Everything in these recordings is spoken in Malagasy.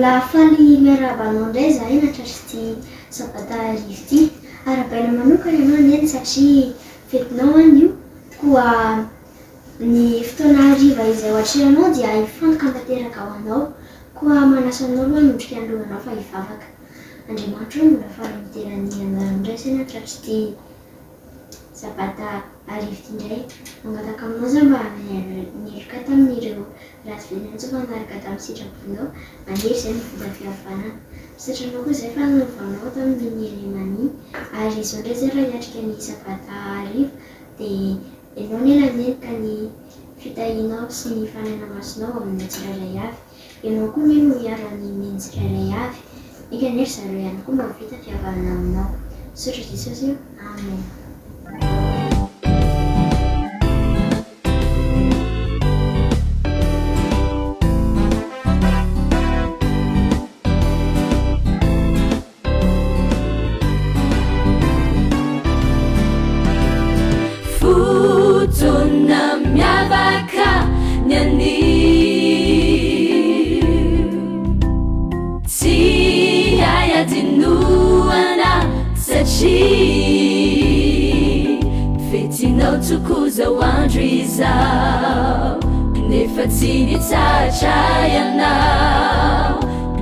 Mbola faly miarahaba anao indray izahay nahatratra ity sabata hariva ity. Arahabaina manokana ianao Neny satria fetinao anio, koa ny fotoana hariva izay ho atrehanao dia hifantoka tanteraka ho anao. Koa manasa anao aloha hanondrika ny lohanao fa hivavaka. Andriamanitra ô mbola faly midera ny anaranao indray izay nahatratra ity Sabata hariva ity indray. Mangataka aminao izaho mba hamela ny heloka tamin'ireo ratsy velona tsy nifanaraka tamin'ny sitraponao. Manery izay ny vola fihavanana. Misaotra anao koa izay fa novanao tamin'ny Nielemania. Ary izao indray izay raha hiatrika ny Sabata hariva dia ianao anie nanenika ny fitahianao sy ny fanahinao masinao aminay tsirairay avy. Ianao koa anie no hiaro an'i Neny tsirairay avy. Enga anie ry zareo ihany koa mba ho vita fihavanana aminao. Misaotra Jesosy o. Amen. Fotoana miavaka ny anio Tsy hay adinoana satria Fetinao tokoa zao andro izao Nefa tsy nitsahatra ianao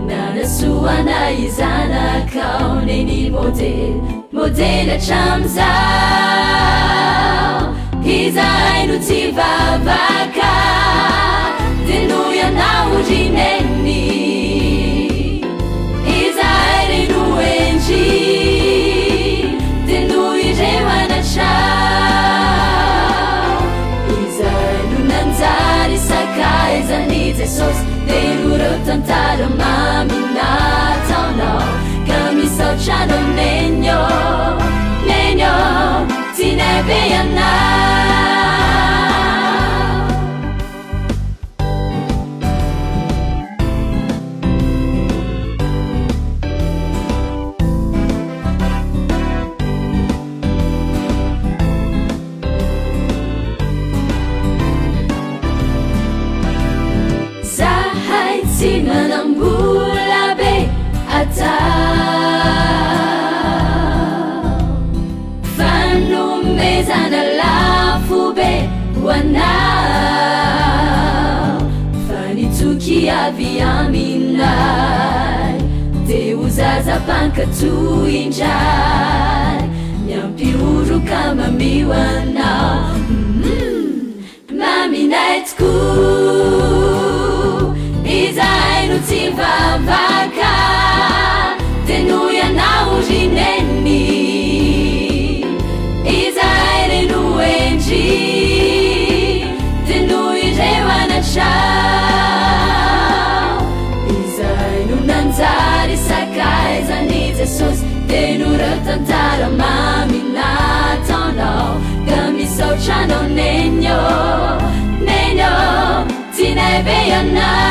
Nanasoa anay zanakao Neny modely, modely hatramizao Izahay no tsy vavaka Dia noho ianao ry Neny Izahay re no hendry Dia noho ireo anatrao Izahay no nanjary sakaizan'i Jesosy Dia noho ireo tantara mamy nataonao Ka misaotra anao Neny ô, Neny ô, tianay be ianao. Zahay tsy manam-bola be atao Fanomezana lafo be ho anao Fa ny toky avy aminay Dia ho zaza mpankato indray Miampihoroka mamio anao Maminay tokoa Izahay no tsy mivavaka Dia noho ianao ry Neny Izahay re no hendry Dia noho ireo anatrao Izahay no nanjary sakaizan'i Jesosy Dia noho ireo tantara mamy nataonao Ka misaotra anao Neny ô, Neny ô, tianay be ianao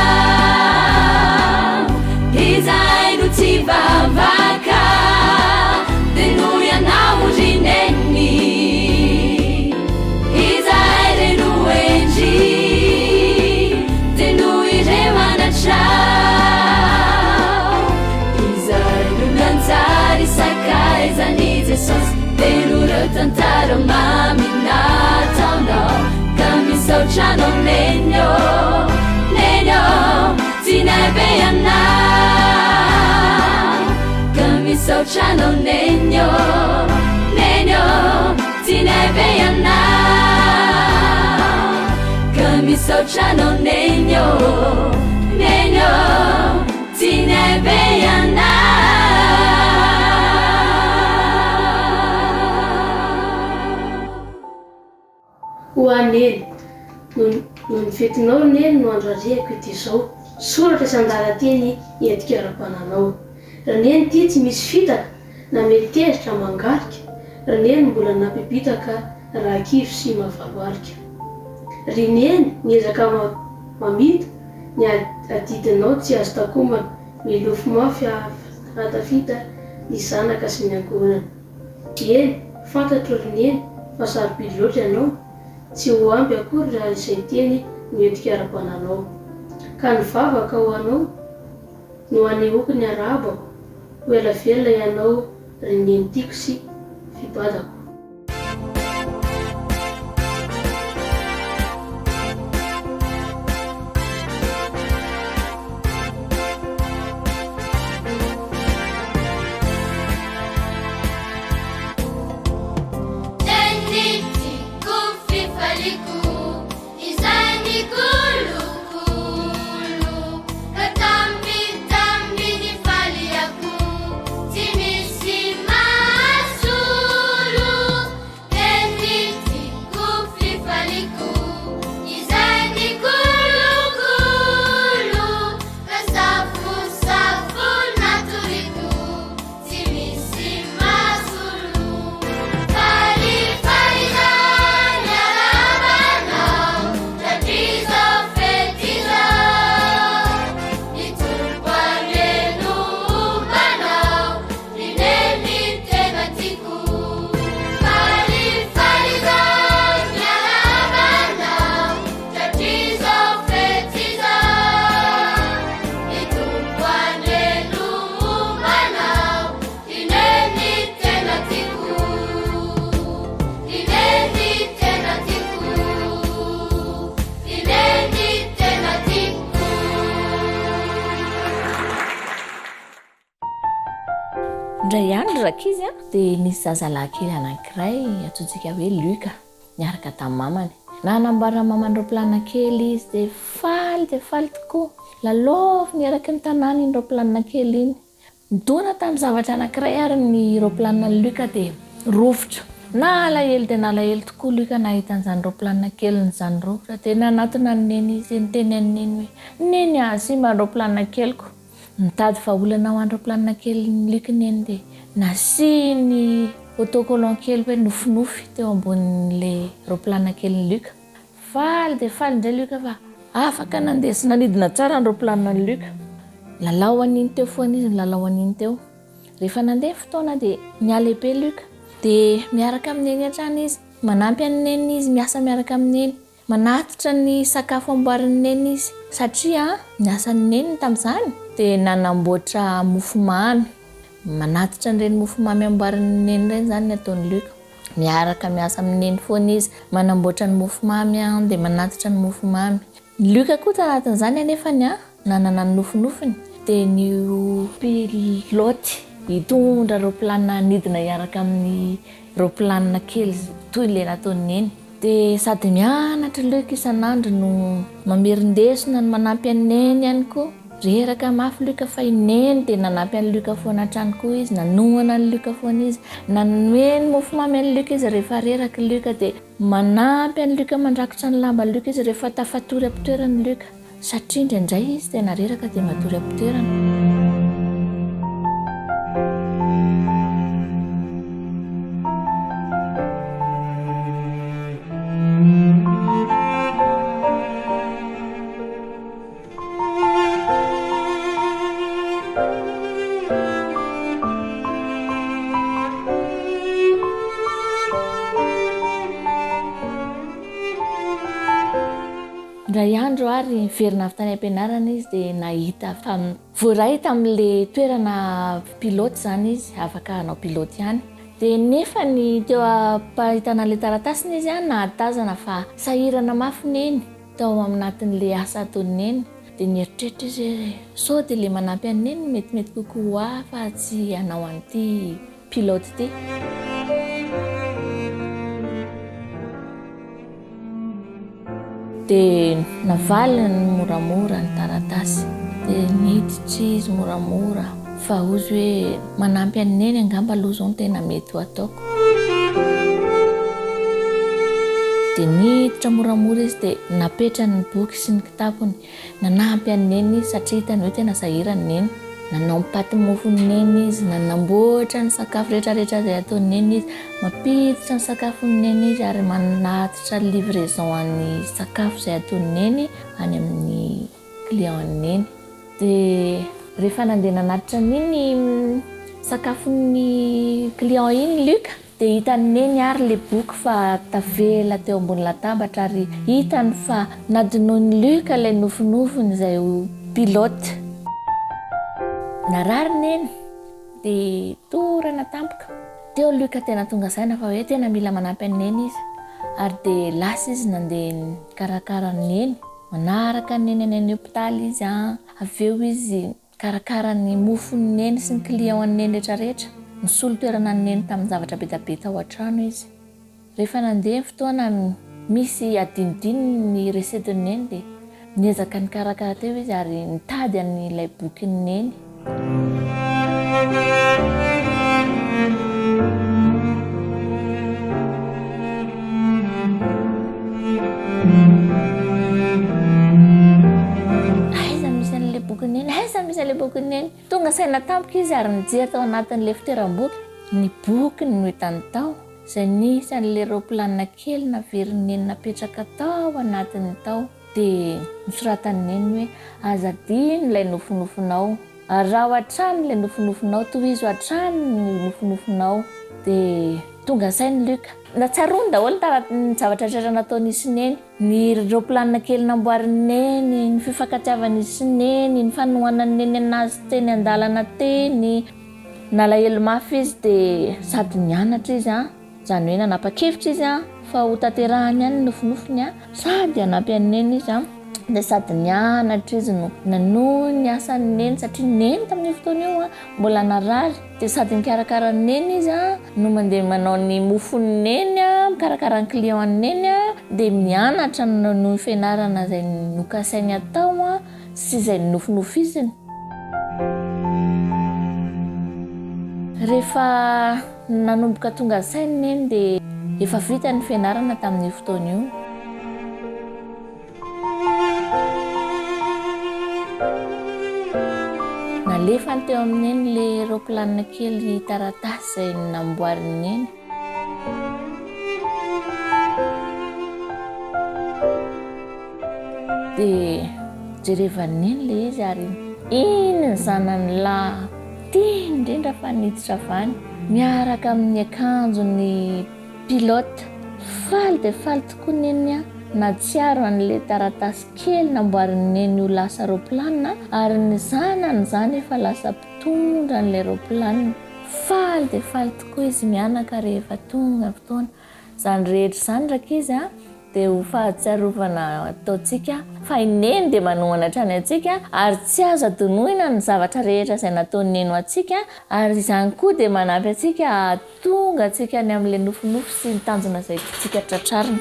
Izahay no tsy vavaka Dia noho ianao ry Neny Izahay re no hendry Dia noho ireo anatrao Izahay no nanjary sakaizan'i Jesosy Dia noho ireo tantara mamy nataonao Ka misaotra anao Neny ô, Neny ô, tianay be ianao Ka misaotra anao Neny ô, Neny ô, tianay be ianao Ka misaotra anao Neny ô, Neny ô, tianay be ianao. Ho ahy Neny, noho noho ny fetinao ry Neny no andrariako ity izao, soratra sy andalan-teny entiko hiara-bananao. Ry Neny ity tsy misy fitaka na mety tezitra mangarika, ry Neny mbola nampibitaka raha kivy sy mavaloarika. Ry Neny miezaka mamita ny adidinao tsy azo takomana, milofo mafy hahatafita ny zanaka sy ny ankohonana. Eny, fantatro ry Neny fa sarobidy loatra ianao, tsy ho ampy akory raha izay teny no entiko hiara-bananao. Ka ny vavaka ho anao. No anehoako ny arabako, ho ela velona ianao ry Neny tiako sy fibadako. Neny tiako fifaliako Izay nikolokolo ka tambitamby nifaliako tsy misy mahasolo Neny tiako fifaliako Izay nikolokolo ka safosafo natoriko Tsy misy mahasolo Falifaly izaho miarahaba anao Tratry izao fety izao Ny Tompo anie no homba anao Ry Neny tena tiako Falifaly izaho miarahaba anao Tratry izao fety izao Ny Tompo anie no homba anao Ry Neny tena tiako Ry Neny tena tiako Ry Neny tena tiako. Indray andro rankizy a, dia nisy zazalahy kely anankiray antsointsika hoe Luc niaraka tamin'ny mamany. Nanamboaran'ny mamany roaplanina kely izy dia faly dia faly tokoa. Lalaoviny eraky ny tanàna iny roaplanina kely iny. Nidona tamin'ny zavatra anankiray ary ny roaplaninan'i Luc dia rovitra. Nalahelo dia nalahelo tokoa Luc nahita an'izany roaplanina keliny izany rovitra. Dia nanatona an'i Neny izy dia niteny an'i Neny hoe, Neny a, simba ny roaplanina keliko. Nitady vahaolana ho an'ny roaplanina kelin'i Luc Neny dia nasiany autocollant kely hoe nofinofy teo ambonin'ilay roaplanina kelin'i Luc. Faly dia faly indray Luc fa afaka nandeha sy nanidina tsara ny roaplaninan'i Luc. Nilalao an'iny teo foana izy, nilalao an'iny teo. Rehefa nandeha ny fotoana dia nihalehibe Luc. Dia miaraka amin'i Neny hatrany izy. Manampy an'i Neny izy, miasa miaraka amin'i Neny. Manatitra ny sakafo amboarin'i Neny izy. Satria ny asan'i Neny tamin'izany dia nanamboatra mofomamy. Manatitra an'ireny mofomamy amboarin'i Neny ireny izany ny ataon'i Luc. Miaraka miasa amin'i Neny foana izy. Manamboatra ny mofomamy dia manatitra ny mofomamy. Luc koa tanatin'izany anefany nanana ny nofinofiny dia ny ho pilote hitondra raoplanina hanidina hiaraka amin'ny raoplanina kely toy ilay nataon'i Neny. Dia sady mianatra Luc isan'andro no mamerin-desona no manampy an'i Neny ihany koa. Reraka mafy Luc fa i Neny dia nanampy an'i Luc foana hatrany koa izy, nanohana an'i Luc foana izy. Nanome ny mofomamy an'i Luc izy rehefa reraka i Luc dia manampy an'i Luc mandrakotra ny lamban'i Luc izy rehefa tafatory am-pitoerana i Luc. Satria indraindray izy tena reraka dia matory am-pitoerana. Indray andro ary niverina avy tany am-pianarana izy dia nahita fa voaray tamin'ilay toerana pilote izany izy, afaka hanao pilote ihany. Dia nefa ny teo am-pahitana an'ilay taratasiny izy nahatazana fa sahirana mafy Neny tao anatin'ilay asa ataon'i Neny. Dia nieritreritra izy hoe sao dia ilay manampy an'i Neny no metimety kokoa ho ahy fa tsy hanao an'ity pilote ity. Dia navaliny moramora ny taratasy. Dia niditra izy moramora fa hozy hoe manampy an'i Neny angamba aloha izao no tena mety ho ataoko. Dia niditra moramora izy dia napetrany ny boky sy ny kitapony. Nanampy an'i Neny izy satria hitany hoe tena sahirana i Neny. Nanao ny paty mofon'i Neny izy, nanamboatra ny sakafo rehetrarehetra izay ataon'i Neny izy, mampiditra ny sakafon'i Neny izy ary manatitra livraison an'ny sakafo izay ataon'i Neny any amin'ny client an'i Neny. Dia rehefa nandeha nanatitra an'iny sakafon'ny client iny Luc, Dia hitan'i Neny ary ilay boky fa tavela teo ambony latabatra ary hitany fa nadinoin'i Luc ilay nofinofiny izay ho pilote. Narary Neny dia torana tampoka. Teo Luc tena tonga saina fa hoe tena mila manampy an'i Neny izy. Ary dia lasa izy nandeha nikarakara an'i Neny. Manaraka an'i Neny any amin'ny hopitaly izy an, avy eo izy mikarakara ny mofon'i Neny sy ny client an'i Neny rehetrarehetra. Nisolo toerana an'i Neny tamin'ny zavatra be dia be tao an-trano izy. Rehefa nandeha ny fotoana, misy adinodinony ny recette-n'i Neny dia niezaka nikarakara teo izy ary nitady an'ilay bokin'i Neny. Aiza misy an'ilay bokin'i Neny? Aiza misy an'ilay bokin'i Neny? Tonga saina tampoka izy ary nijery tao anatin'ilay fitoeram-boky. Ny bokiny no hitany tao, izay nisy an'ilay raoplanina kely naverin'i Neny napetraka tao anatiny tao. Dia nosoratan'i Neny hoe, Aza adino ilay nofinofinao. Araho hatrany ilay nofinofinao, tohizo hatrany ny nofinofinao. Dia tonga saina i Luc. Natsaroany daholo ny tara, ny zavatra rehetra nataon'izy sy Neny. Ny raoplanina kely namboarin'i Neny, ny fifankatiavan'izy sy Neny, ny fanohanan'i Neny an'azy teny an-dalana teny. Nalahelo mafy izy dia sady nianatra izy an. Izany hoe nanapa-kevitra izy fa ho tanterahany ihany ny nofinofiny sady hanampy an'i Neny izy dia sady nianatra izy no nanohy ny asan'i Neny satria Neny tamin'io fotoana io mbola narary dia sady nikarakara an'i Neny izy no mandeha manao ny mofon'i Neny, mikarakara ny client an'i Neny dia mianatra noho ny fianarana izay nokasainy hatao sy izay nofinofisiny. Rehefa nanomboka tonga saina Neny dia efa vita ny fianarana tamin'io fotoana io. Nalefany teo amin'i Neny ilay raoplanina kely taratasy izay namboarin'i Neny. Dia jerevan'i Neny ilay izy ary iny ny zanany lahy tiany indrindra fa niditra avy any miaraka amin'ny akanjon'ny pilote. Faly dia faly tokoa Neny nahatsiaro an'ilay taratasy kely namboarin'i Neny ho lasa roaplanina ary ny zanany izany efa lasa mpitondra an'ilay roaplanina. Faly dia faly tokoa izy mianaka rehefa tonga ny fotoana. Izany rehetra izany rankizy a, dia ho fahatsiarovana ataontsika fa i Neny dia manohana hatrany antsika ary tsy azo adinoina ny zavatra rehetra izay nataon'i Neny ho antsika ary izany koa dia manampy antsika hahatonga antsika any amin'ilay nofinofy sy ny tanjona izay tiantsika tratrarina.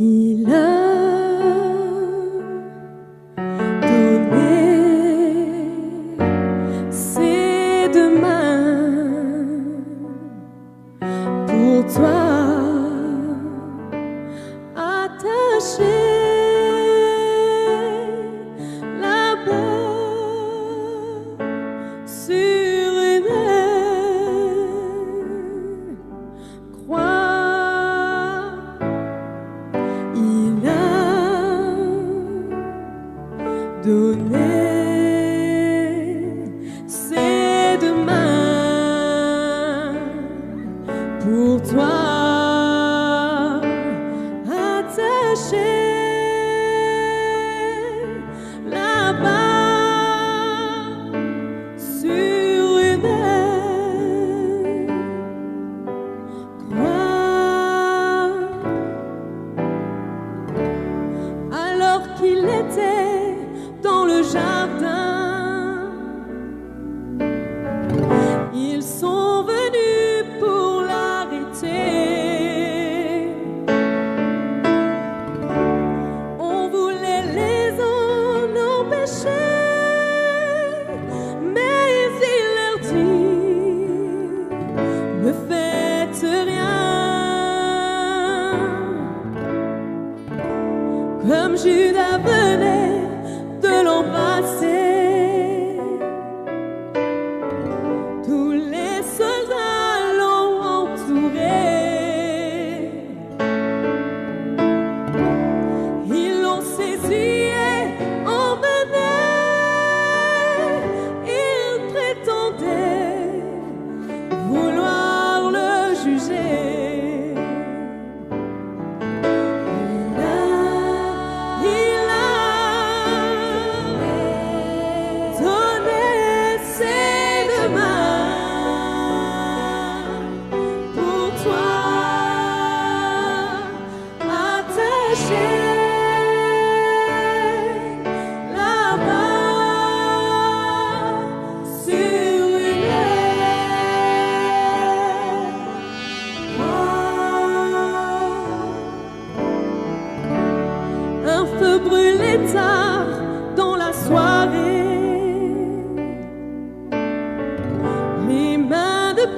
Il a donné ses deux mains pour toi attaché.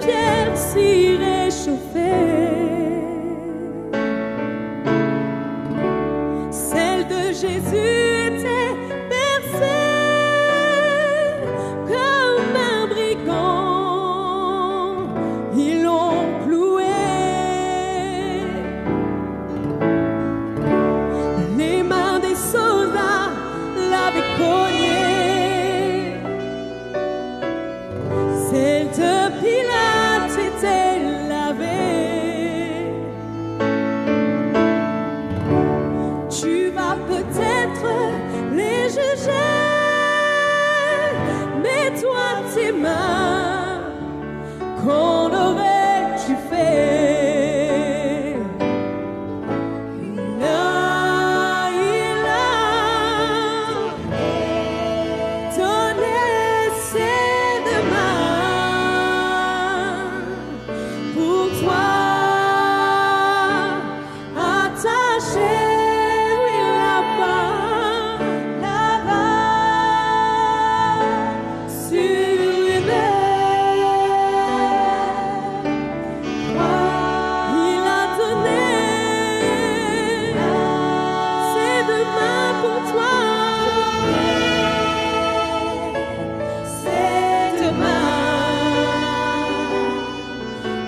pierre si réchauffée. Celle de Jésus était percée comme un brigand. Ils l'ont cloué. Les mains des soldats l'avaient cogné. Celle de Pilate était lavée. Tu vas peut-être les juger, mais toi tes mains, qu'en aurais-tu fait? Il a, il a donné ses deux mains pour toi attaché, oui, là-bas, là-bas, sur une croix. Il a donné ses deux mains pour toi, ses deux mains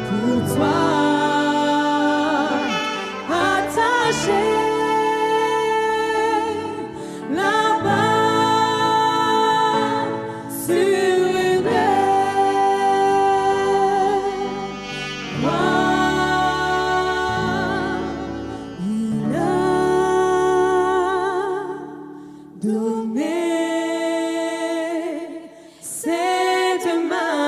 pour toi attaché là-bas sur une croix. Il a donné cette main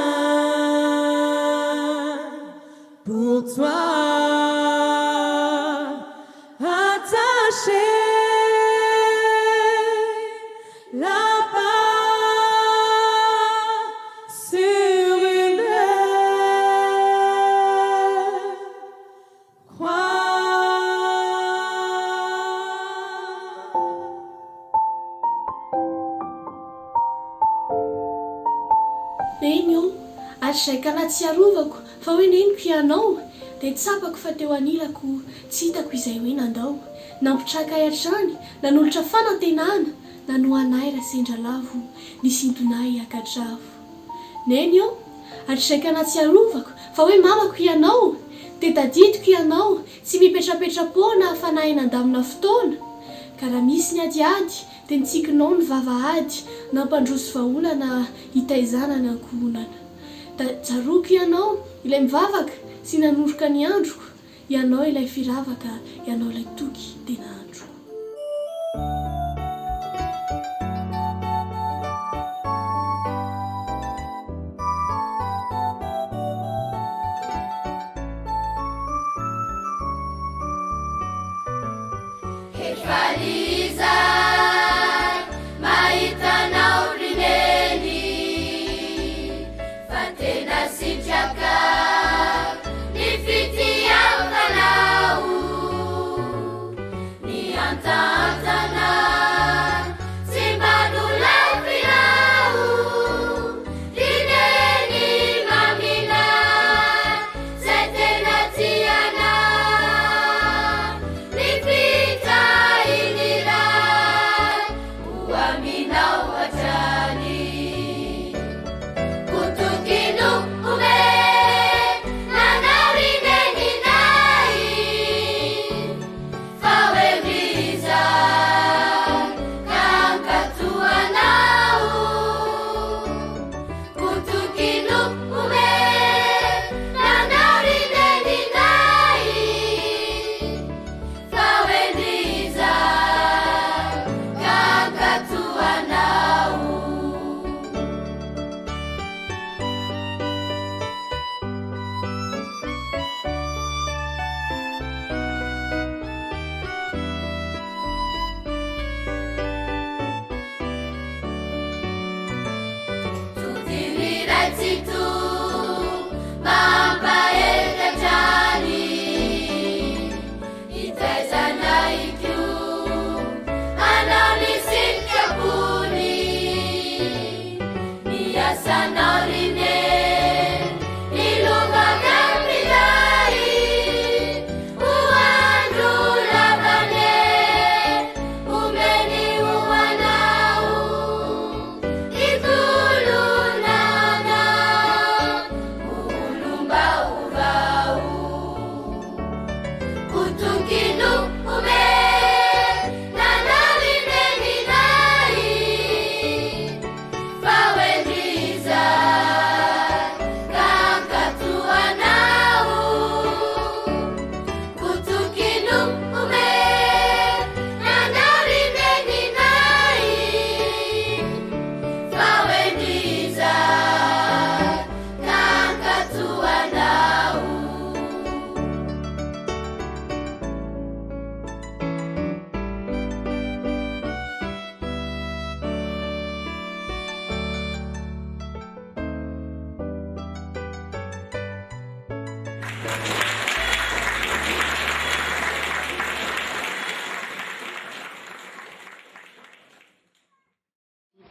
pour toi attaché là-bas sur une croix. Neny o, hatrizay ka nahatsiarovako fa hoe neniko ianao dia tsapako fa teo anilako tsy hitako izay hoe nandao. Nampitraka ahy hatrany, nanolotra fanantenana, nanohana ahy raha sendra lavo, nisintona ahy hiaka-dravo. Neny o, hatrizay ka nahatsiarovako fa hoe mamako ianao dia tadidiko ianao tsy mipetrapetra-poana fa nahay nandamina fotoana. Ka raha misy ny adiady dia ny tsikinao ny vavahady nampandroso vahaolana hitaizana ny ankohonana. Da tsaroako ianao ilay mivavaka sy nanoroka ny androko, ianao ilay firavaka, ianao ilay toky tena androko. Faly izahay mahita anao ry Neny, fa tena sitraka ny fitiavanao, ny antanantana tsy mba nolavinao, ry Neny maminay izay tena tianay. Ny fitahian'ny Ray ho aminao hatrany. Kotoky no omena anao ry Neninay, fa hoe iza ka hankatò anao. Kotoky no omena anao ry Neninay, fa hoe iza ka hankatò anao. Todiny ray tsy to mampahery hatrany, hitaizana koa anao ny sitrapony, ny asanao ry Neny, ny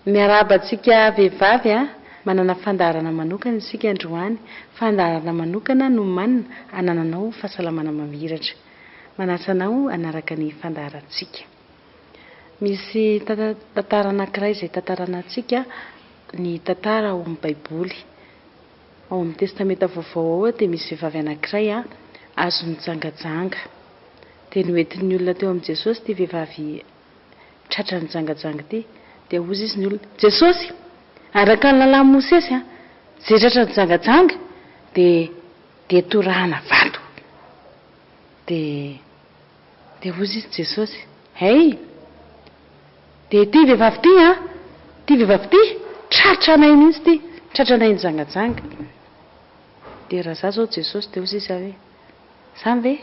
Miarahaba antsika vehivavy a! Manana fandaharana manokana isika androany. Fandaharana manokana nomanina hanananao fahasalamana mamiratra. Manasa anao hanaraka ny fandaharantsika. Misy tantara anankiray izay tantarana antsika ny tantara ao amin'ny Baiboly. Ao amin'ny Testamenta Vaovao ao dia misy vehivavy anankiray azo nijangajanga. Dia noentin'ny olona teo amin'i Jesosy ity vehivavy tratra nijangajanga ity. Dia hozy izy ny olona, Jesosy! Araka ny lalàn'i Mosesy, izay tratra nijangajanga dia dia torahana vato. Dia dia hozy izy Jesosy, Hey! Dia ity vehivavy ity an! Ity vehivavy ity, tratranay mihitsy ity, tratranay nijangajanga. Dia raha za zao Jesosy dia hozy izy aho hoe, Zany ve?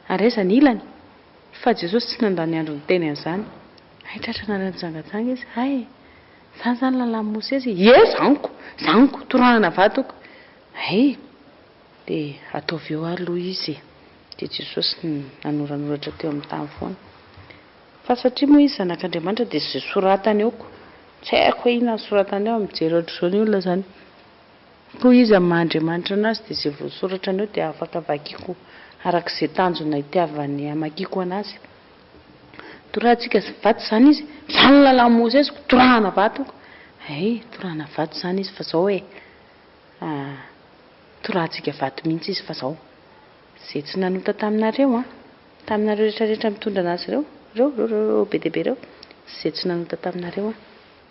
Ary aiza ny ilany? Fa Jesosy tsy nandany andro niteny an'izany. Hay tratranareo nijangajanga izy, hay! Zany zany lalàn'i Mosesy? Ie, zany ko! Zany ko! Torahana vato ko! Hay! Dia ataovy eo ary aloha izy e! Dia Jesosy nanoranoratra teo amin'ny tany foana. Fa satria moa izy zanak'Andriamanitra dia izay soratany eo ko! Tsy haiko hoe inona ny soratany eo, mijery ohatr'izao ny olona izany. Koa izy amin'ny maha Andriamanitra anazy dia izay voasoratra eo dia afaka vakiko araka izay tanjona itiavany hamakiako anazy. Torahantsika vato izany izy, izany ny lalàn'i Mosesy ko, torahana vato ko. Hay, torahana vato izany izy fa izao e, torahantsika vato mihitsy izy fa izao. Izay tsy nanota taminareo an, taminareo rehetra rehetra mitondra anazy ireo, ireo, ireo, ireo, ireo be dia be ireo, izay tsy nanota taminareo an,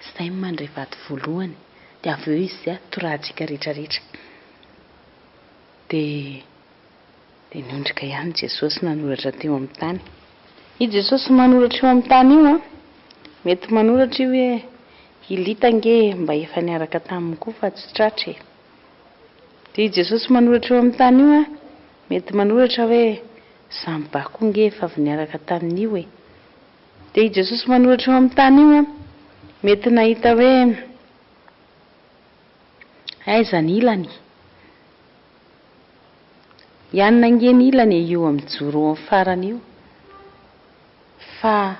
izay no mandray vato voalohany, dia avy eo izy dia torahantsika rehetra rehetra. Dia dia niondrika ihany Jesosy nanoratra teo amin'ny tany. I Jesosy manoratra eo amin'ny tany io an, mety manoratra io hoe i Lita ange mba efa niaraka taminy koa fa tsy tratra e. Dia i Jesosy manoratra eo amin'ny tany io an, mety manoratra hoe Zamba koa ange efa avy niaraka tamin'io e. Dia i Jesosy manoratra eo amin'ny tany io an, mety nahita hoe aiza ny ilany. I anona ange ny ilany e io mijoro eo amin'ny farany io. Fa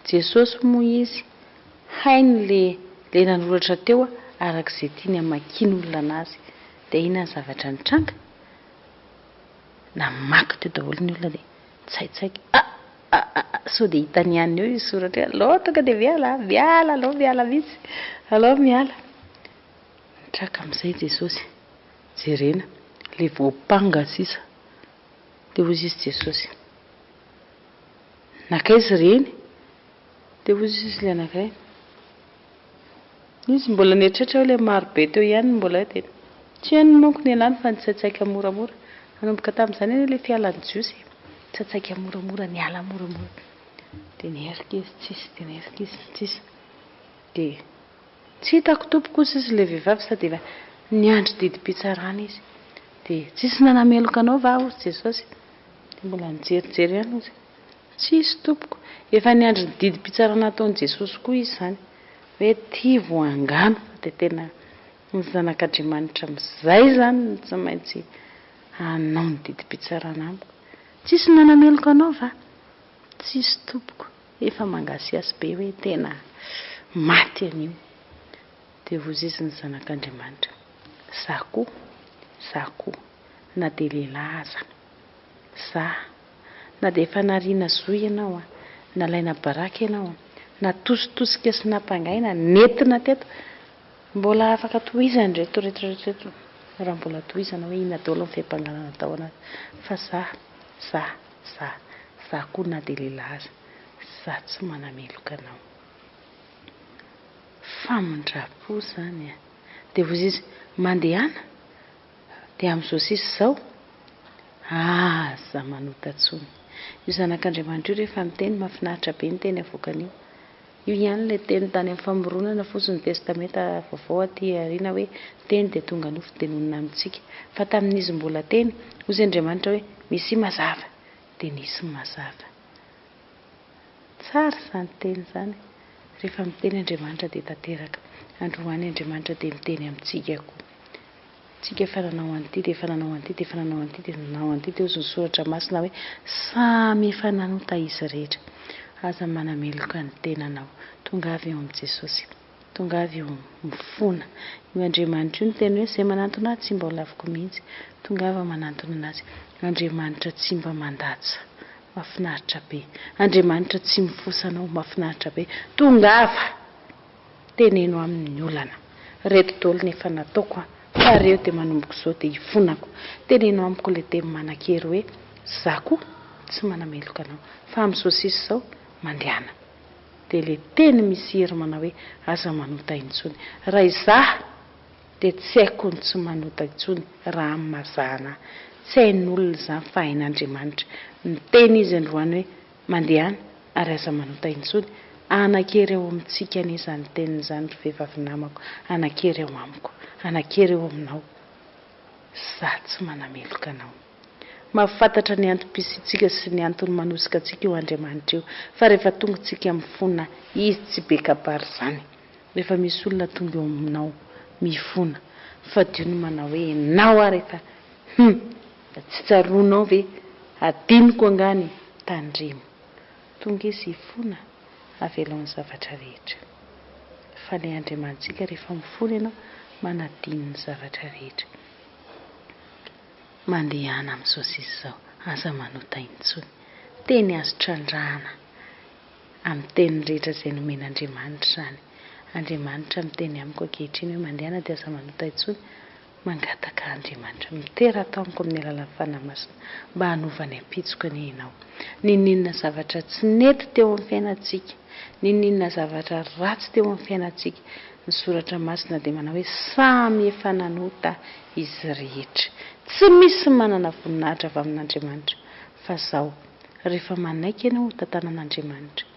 Jesosy moa izy hainy le le nanoratra teo araka izay tiany hamakian'olona anazy. Dia inona ny zavatra nitranga? Namaky teo daholo ny olona dia nitsaitsaika. Ah! Ah ah ah! Sao dia hitany ihany eo io soratra io. Aleo tonga dia miala, miala, aleo miala mihitsy. Aleo miala. Nitraka amin'izay Jesosy. Jerena, le voampanga sisa. Dia hozy izy Jesosy. Nankaiza ireny? Dia hozy izy le anankiray. Izy mbola nieritreritra hoe le maro be teo ihany no mbola dia tsy hainy manko ny anany fa nitsaitsaika moramora. Nanomboka tamin'izany anie le fialan'ny Jiosy e. Nitsaitsaika moramora, niala moramora. Dia niherika izy, tsisy, dia niherika izy, tsisy. Dia Tsy hitako tompoko hozy izy ilay vehivavy sady efa niandry didim-pitsarana izy. Dia tsisy nanameloka anao va hozy Jesosy? Dia mbola nijerijery ihany hozy. Tsisy tompoko. Efa niandry ny didim-pitsarana hataon'i Jesosy koa izy izany. Hoe ity voangano fa dia tena ny zanak'Andriamanitra amin'izay izany no tsy maintsy hanao ny didim-pitsarana amiko. Tsisy nanameloka anao va? Tsisy tompoko. Efa mangasihasy be hoe tena maty an'io. Dia hozy izy ny zanak'Andriamanitra. Za koa, za koa, na dia lehilahy aza. Za, na dia efa nariana zo ianao an, nalaina baraka ianao an, natositosika sy nampangaina, nentina teto, mbola afaka tohizana ireto rehetra rehetra ireto, raha mbola tohizana hoe inona daholo ny fiampangana natao anazy. Fa za, za, Za, za koa na dia lehilahy aza, za tsy manameloka anao. Famindram-po izany an! Dia hoy izy, mandehana, dia amin'izao sisa izao, aza manota intsony. Io zanak'Andriamanitra io rehefa miteny, mahafinaritra be ny teny avoakan'io. Io ihany ilay teny tany amin'ny famoronana fotsiny, Testamenta Vaovao aty aoriana hoe Teny dia tonga nofo dia nonina amintsika. Fa tamin'izy mbola Teny, hozy Andriamanitra hoe, Misia mazava! Dia nisy mazava. Tsara izany teny izany. Rehefa miteny Andriamanitra dia tanteraka. Androany Andriamanitra dia miteny amintsika koa. Tsika efa nanao an'ity dia efa nanao an'ity dia efa nanao an'ity dia nanao an'ity dia hozy ny soratra masina hoe samy efa nanota izy rehetra. Aza manameloka ny tenanao. Tongava eo amin'i Jesosy. Tongava eo mifona. Io Andriamanitra io niteny hoe izay manantona ahy tsy mba ho laviko mihitsy. Tongava manantona anazy. Andriamanitra tsy mba mandatsa. Mahafinaritra be. Andriamanitra tsy mifosa anao. Mahafinaritra be. Tongava! Teneno aminy ny olana. Reto dolo ny efa nataoko an! Fa reo dia manomboka izao dia hifonako. Teneno amiko ilay teny manan-kery hoe za koa tsy manameloka anao. Fa amin'izao sisa izao, mandehana. Dia ilay teny misy hery manao hoe aza manota intsony. Raha izaho dia tsy haiko ny tsy manota intsony raha amin'ny mazàna. Tsy hain'olona izany fa hain'Andriamanitra. Niteny izy androany hoe Mandehana ary aza manota intsony. Hanan-kery ao amintsika anie izany teniny izany ry vehivavy namako, hanan-kery ao amiko, hanan-kery eo aminao. Izaho tsy manameloka anao. Mahafantatra ny antom-pisiantsika sy ny antony manosika antsika io Andriamanitra io, fa rehefa tonga tsika mifona, Izy tsy be kabary izany. Rehefa misy olona tonga eo aminao mifona, fadio ny manao hoe enao ary efa hum! Tsy tsaroanao ve? Adinoko angaha ny tandremo. Tonga izy hifona, avelao ny zavatra rehetra. Fa ilay Andriamanitsika rehefa mifona ianao, manadino ny zavatra rehetra. Mandehana amin'izao sisa izao, aza manota intsony. Teny azo trandrahana amin'ny teny rehetra izay nomen'Andriamanitra izany. Andriamanitra miteny amiko ankehitriny hoe mandehana dia aza manota intsony. Mangataka Andriamanitra, mitera ato amiko amin'ny alalan'ny Fanahy Masina mba hanova ny ampitsoko anie Ianao. N'inon'inona zavatra tsy nety teo amin'ny fiainantsika, n'inon'inona zavatra ratsy teo amin'ny fiainantsika, ny Soratra Masina dia manao hoe samy efa nanota izy rehetra. Tsy misy manana voninahitra avy amin'Andriamanitra fa zao, rehefa manaiky ianao ho tantanan'Andriamanitra,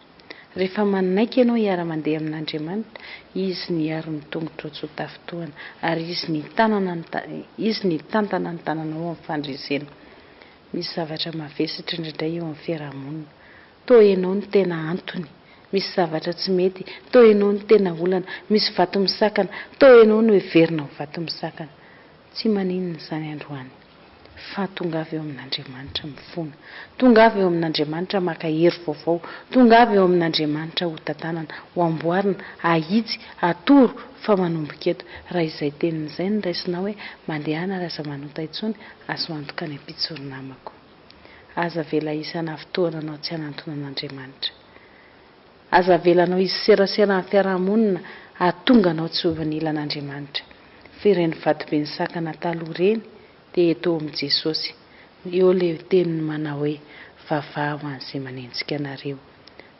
Rehefa manaiky ianao hiara-mandeha amin'Andriamanitra, Izy ny hiaro ny tongotrao tsy ho tafintohana, ary Izy ny hitanana ny Izy ny hitantana ny tananao amin'ny fandresena. Misy zavatra mavesatra indraindray eo amin'ny fiaraha-monina. Toa ianao no tena antony. Misy zavatra tsy mety, toa ianao no tena olana. Misy vato misakana, toa ianao no heverina ho vato misakana. Tsy maninona izany androany. Fa tongava eo amin'Andriamanitra mifona. Tongava eo amin'Andriamanitra maka hery vaovao. Tongava eo amin'Andriamanitra ho tantanana, ho amboarina, ahitsy, atoro fa manomboka eto. Raha izay teniny izay no raisinao hoe mandehana ary aza manota intsony, azo antoka any ampitso ry namako. Aza avela hisy hanafintohana anao tsy hanantona an'Andriamanitra. Aza avelanao hisy serasera amin'ny fiarahamonina hahatonga anao tsy ho eo anilan'Andriamanitra. Fa ireny vatobe nisakana taloha ireny dia eto eo amin'i Jesosy. Eo ilay teniny manao hoe, Vavaha ho an'izay manenjika anareo.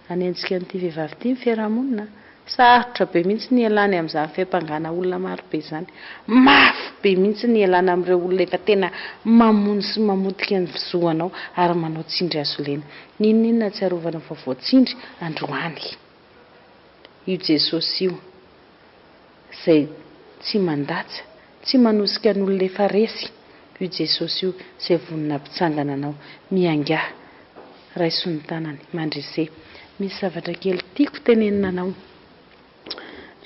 Hanenjika an'ity vehivavy ity ny fiarahamonina an! Sarotra be mihitsy ny hialany amin'izany fiampangana olona maro be izany. Mafy be mihitsy ny hialana amin'ireo olona efa tena mamono sy mamotika ny zo anao ary manao tsindry hazo lena. N'inon'inona ahatsiarovana fa voatsindry androany io Jesosy io izay tsy mandatsa, tsy manosika ny olona efa resy, io Jesosy io izay vonona hampitsangana anao. Miaingà, raiso ny tanany, mandrese. Misy zavatra kely tiako tenenina anao.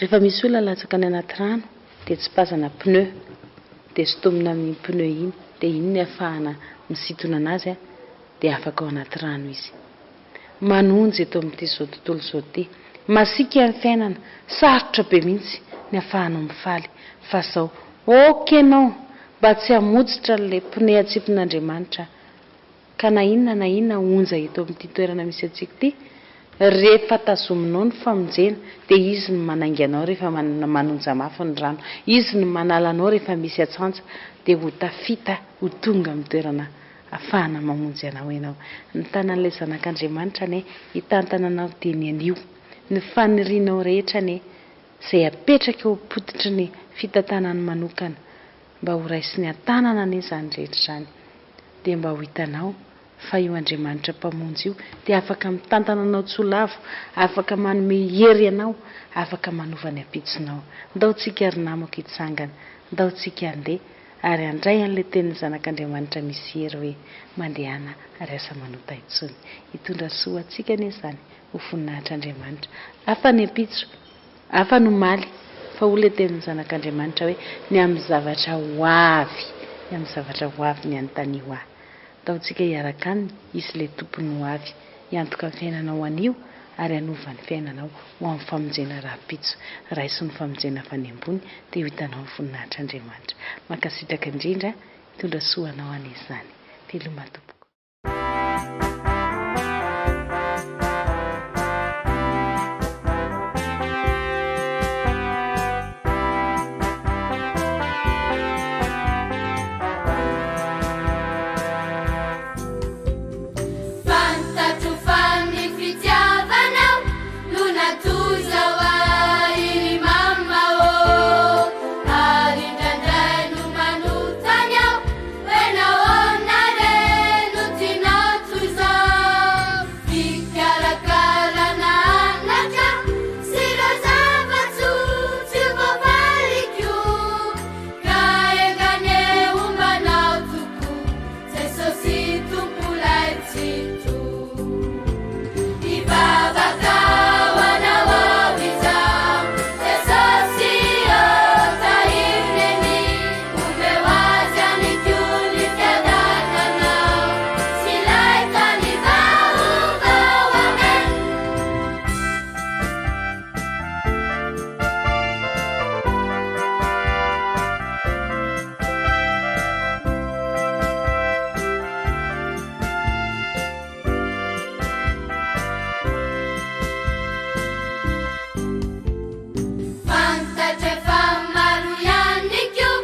Rehefa misy olona latsaka any anaty rano dia tsipazana pneu dia sintomina amin'iny pneu iny dia iny ny ahafahana misintona anazy dia afaka ao anaty rano izy. Manonja eto amin'ity izao tontolo izao ity. Masiaka ny fiainana, sarotra be mihitsy ny ahafahanao mifaly fa zao ok enao mba tsy hamotsitra an'ilay pneu atsipin'Andriamanitra Ka na inona na inona onja eto amin'ity toerana misy antsika ity, rehefa tazominao ny famonjena, dia Izy no manainga anao rehefa manonja mafy ny rano. Izy no manala anao rehefa misy atsantsa, dia ho tafita ho tonga amin'ny toerana afahana mamonjy anao ianao. Ny tanan'ilay Zanak'Andriamanitra anie hitantana anao dieny anio. Ny fanirianao rehetra anie, izay apetraka eo am-pototry ny fitantanany manokana, Mba ho raisiny an-tanana anie izany rehetra izany, dia mba ho hitanao fa io Andriamanitra Mpamonjy io dia afaka mitantana anao tsy ho lavo, afaka manome hery anao, afaka manova ny ampitsonao. Ndao tsika ry namako hitsangana, ndao tsika handeha ary handray an'ilay tenin'ny Zanak'Andriamanitra misy hery hoe, Mandehana ary aza manota intsony. Hitondra soa ho antsika anie izany, ho voninahitr'Andriamanitra. Hafa ny ampitso, hafa ny omaly. Fa hoy ilay tenin'ny Zanak'Andriamanitra hoe, Ny amin'ny zavatra ho avy, ny amin'ny zavatra ho avy ny anontanio ahy. Ataontsika hiaraka aminy, Izy ilay Tompon'ny ho avy. Hiantoka ny fiainanao anio ary hanova ny fiainanao ho amin'ny famonjena rahampitso. Raiso ny famonjena avy any ambony dia ho hitanao ny voninahitr'Andriamanitra. Mankasitraka indrindra, hitondra soa ho anao anie izany. Veloma tompoko. Fantatro fa ny fitiavanao no natoy izao ahy ry mama ô. Ary indraindray no manontany aho hoe nahoana re no tianao toy izao. Fikarakarana anaka sy ireo zava-tsoa tsy voavaliko. Ka enga anie hombanao tokoa. Jesosy Tompo lay Tsitoha. Hivavaka ho anao aho izao. Jesosy ô, tahio Neny, omeo azy ihany koa ny fiadananao sy ilay tany vaovao. Amen. Fantatro efa maro ihany koa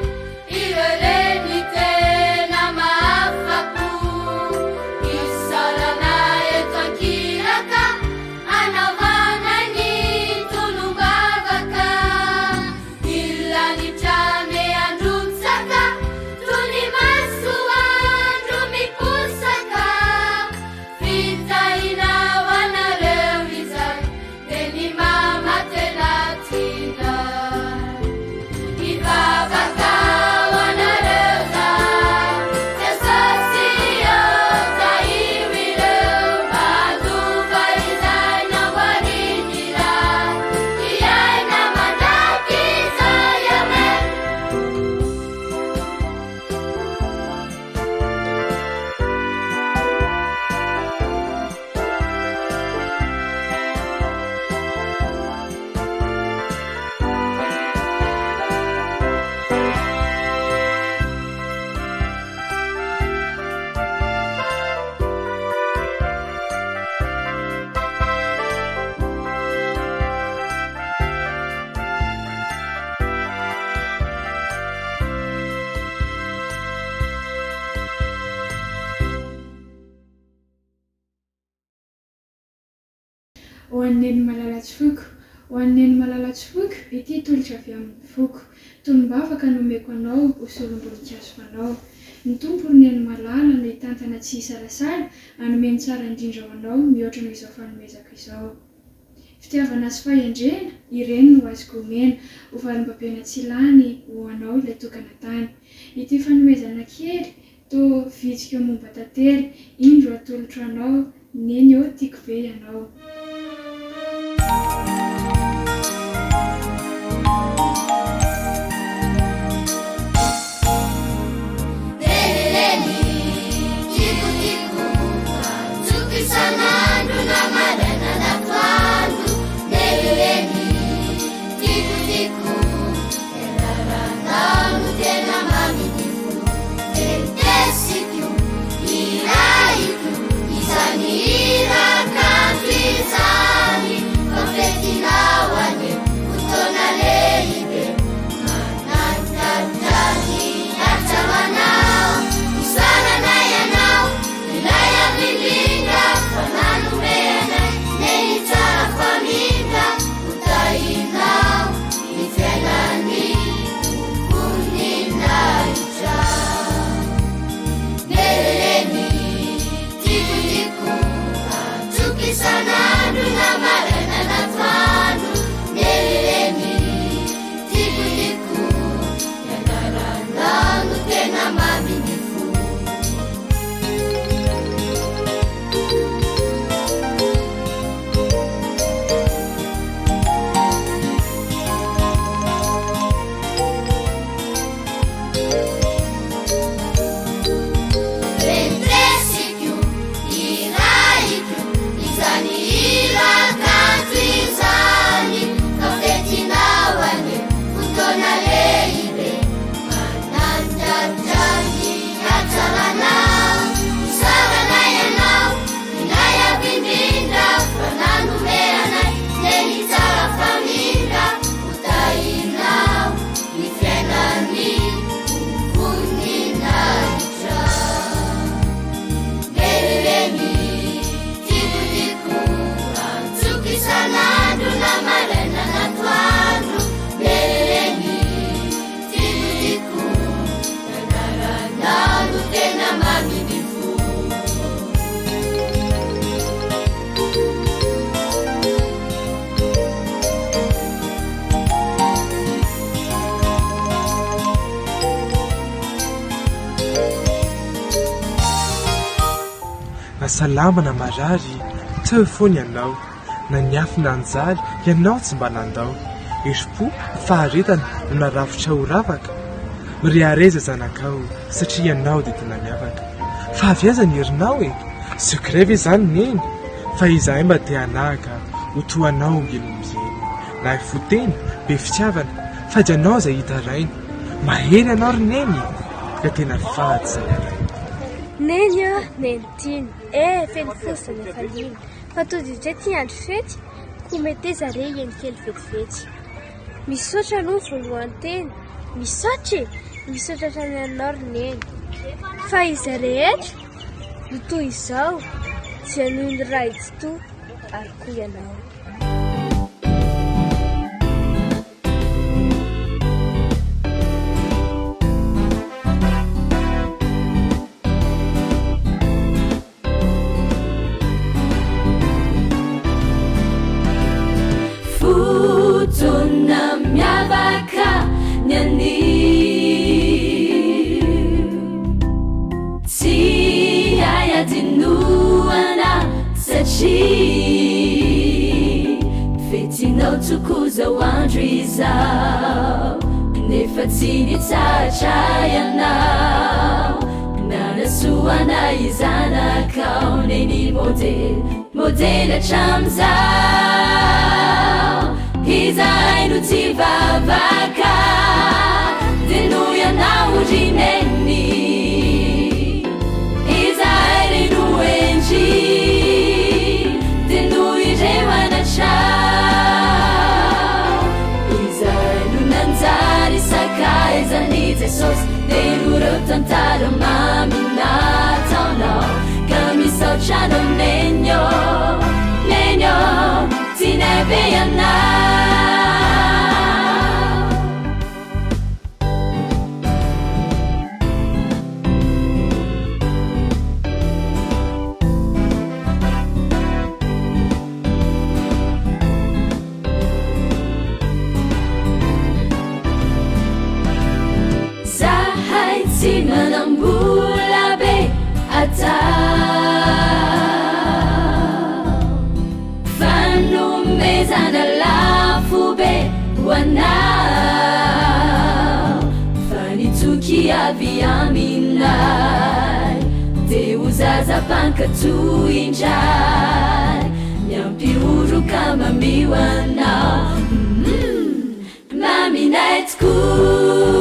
ireo reny tena mahafa-po. Isaorana eto an-kiraka anaovana ny tolom-bavaka. Ny lanitra miandrotsaka toy ny masoandro miposaka. Fitahiana ho anareo izay Neny mama tena tiana. Hivavaka ho anareo zahay. Jesosy ô, tahio ireo mba handova izay namboarin'ny Ray. Hiaina mandrakizay. Amen. Ho an'i Neny malala tsy foiko. Ho an'i Neny malala tsy foiko, ity tolotra avy amin'ny foko. Tonom-bavaka no omeko anao, ho solom-boninkazo fanao. Ny Tompo ry Neny malala no hitantana tsy hisalasala, hanome ny tsara indrindra ho anao, mihoatra noho izao fanomezako izao. Fitiavana sy fahendrena, ireny no azoko omena, ho valim-babena tsy lany, ho anao ilay tokana tany. Ity fanomezana kely, Toa vitsika momba tantely, indro atolotro anao, Neny ô tiako be ianao. Neny neny, tiako tiako, antsoiko isan'andro na maraina na atoandro. Neny neny, tiako tiako, ny anaranao no tena mamy ny fo. Ventesiko, hirahiko, izany hira kanto izany. Na salama na marary, teo foana ianao. Na niafy na nijaly, ianao tsy mba nandao. Herim-po, faharetana, no narafitra ho ravaka. Mirehareza zanakao, satria ianao dia tena miavaka. Fa avy aiza ny herinao e? Secret ve izany Neny? Fa izahay mba te hanahaka, ho toa anao ombieny ombieny. Nahay fo tena, be fitiavana, fady anao izay hitaraina. Mahery ianao ry Neny! Ka tena fady izay alaina. Neny a! Neny tiana eh! Feno fo izany hafaliana Fa tody indray ty andro fety Koa meteza re hihaino kely vetivety Misaotra aloha ny voalohany teny Misaotra e! Misaotra hatrany anao ry Neny Fa izay rehetra no toy izao Dia noho ny Ray Tsitoha ary koa ianao. Fotoana miavaka ny anio Tsy hay adinoana satria Fetinao tokoa zao andro izao Nefa tsy nitsahatra ianao Nanasoa anay zanakao Neny modely, modely hatramizao Izahay no tsy vavaka Dia noho ianao ry Neny Izahay re no hendry Dia noho ireo anatrao Izahay no nanjary sakaizan'i Jesosy Dia noho ireo tantara mamy nataonao Ka misaotra anao Neny ô, Neny ô Tianay be ianao. Zahay tsy manam-bola be atao Fanomezana lafo be ho anao Fa ny toky avy aminay Dia ho zaza mpankato indray Miampihoroka mamio anao Maminay tokoa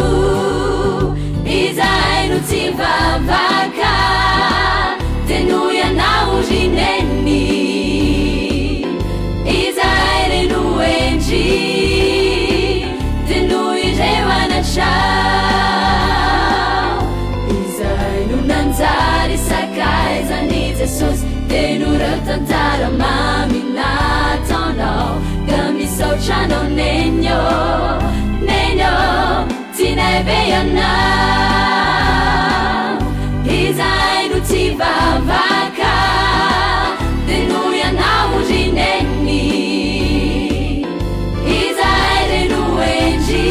Izahay no tsy mivavaka Dia noho ianao ry Neny Izahay re no hendry Dia noho ireo anatrao Izahay no nanjary sakaizan'i Jesosy Dia noho ireo tantara mamy nataonao Ka misaotra anao Neny ô, Neny ô, tianay be ianao Izahay no tsy vavaka Dia noho ianao ry Neny Izahay re no hendry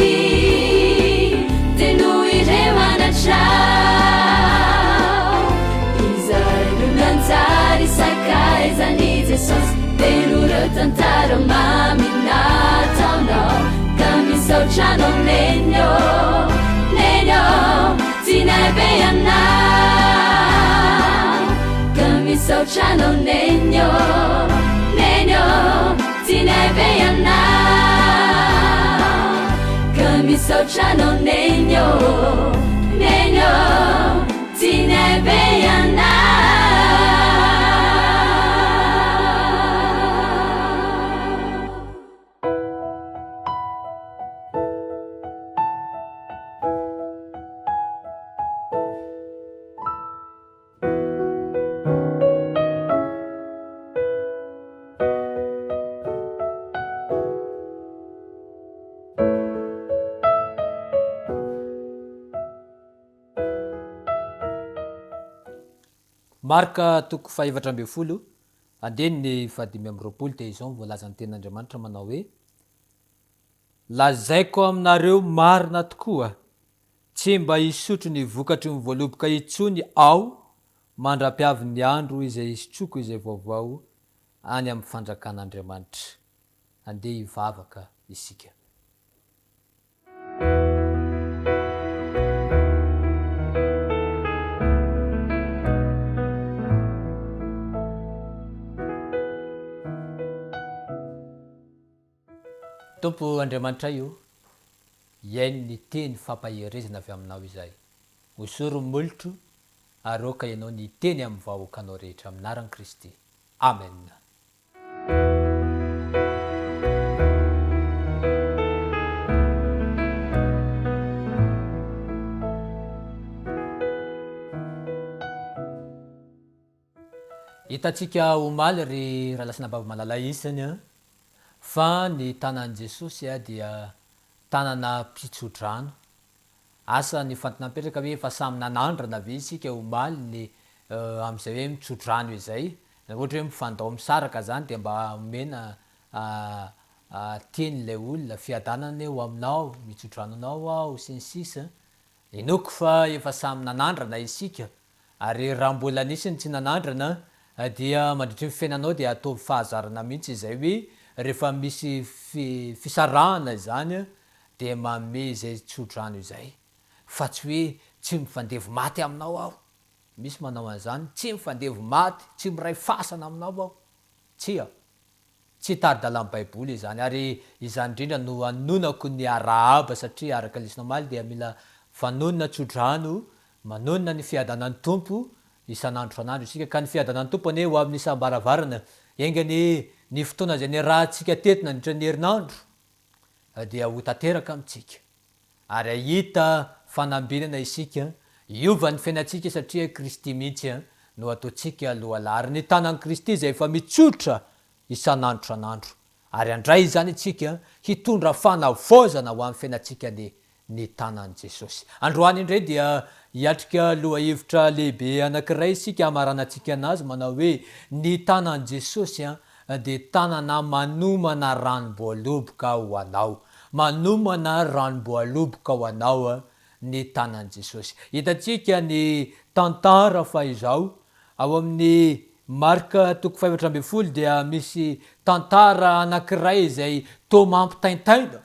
Dia noho ireo anatrao Izahay no nanjary sakaizan'i Jesosy Dia noho ireo tantara mamy nataonao Ka misaotra anao Neny ô, Neny ô, tianay be ianao Ka misaotra anao Neny ô, Neny ô, tianay be ianao Ka misaotra anao Neny ô, Neny ô, tianay be ianao. Marka toko fahefatra ambinifolo, andininy fahadimy amby roapolo dia izao no voalazan'ny tenin'Andriamanitra manao hoe, Lazaiko aminareo marina tokoa, tsy mba hisotro ny vokatry ny voaloboka intsony Aho. mandra-piavin'ny andro izay hisotroako izay vaovao any amin'ny fanjakan'Andriamanitra. Andeha hivavaka isika. Tompo Andriamanitray o, hihaino ny teny fampaherezana avy aminao izahay. Hosory ny molotro ary aoka Ianao ny hiteny amin'ny vahoakanao rehetra amin'ny anaran'i Kristy. Amen. Hitantsika omaly ry rahalahy sy anabavy malala isany a, fa ny tanan'i Jesosy dia tanana mpitso-drano. Asa ny fantina mipetraka hoe efa samy nanandrana ve isika omaly ny amin'izay hoe mitso-drano izay? Ohatra hoe mifandao misaraka zany dia mba omena teny ilay olona, fiadanana anie ho aminao, mitso-drano anao aho, sy ny sisa Inoako fa efa samy nanandrana isika ary raha mbola nisy ny tsy nanandrana dia mandritry ny fiainanao dia ataovy fahazarana mihitsy izay hoe rehefa misy fisarahana izany dia manome izay tsodrano izay fa tsy hoe tsy mifandevo maty aminao aho, misy manao an'izany, tsy mifandevo maty, tsy miray fasana aminao aho, tsia, tsy tari-dalan'ny baiboly izany, ary izany indrindra no anonako ny arahaba satria araka ny lesona omaly dia mila vanonina tsodrano, manonona ny fiadanan'ny Tompo isan'andro isan'andro isika, ka ny fiadanan'ny Tompo anie ho amin'ny isam-baravarana, enga anie ny fotoana izay niarahantsika teto nandritra ny herinandro, dia ho tanteraka amintsika ary hahita fanambinana isika, hiova ny fiainantsika satria Kristy mihitsy no ataontsika lohalahy ary ny tanan'i Kristy izay efa mitsotra isan'andro isan'andro ary handray izany isika hitondra fanavaozana ho amin'ny fiainantsika anie ny tanan'i Jesosy. Androany indray dia hiatrika lohahevitra lehibe anankiray isika hamaranantsika anazy manao hoe ny tanan'i Jesosy dia tanana manomana ranom-boaloboka ho anao. Manomana ranom-boaloboka ho anao ny tanan'i Jesosy. Hitantsika ny tantara fa izao, ao amin'ny Marka toko faha-14 dia misy tantara anankiray izay toa mampitaintaina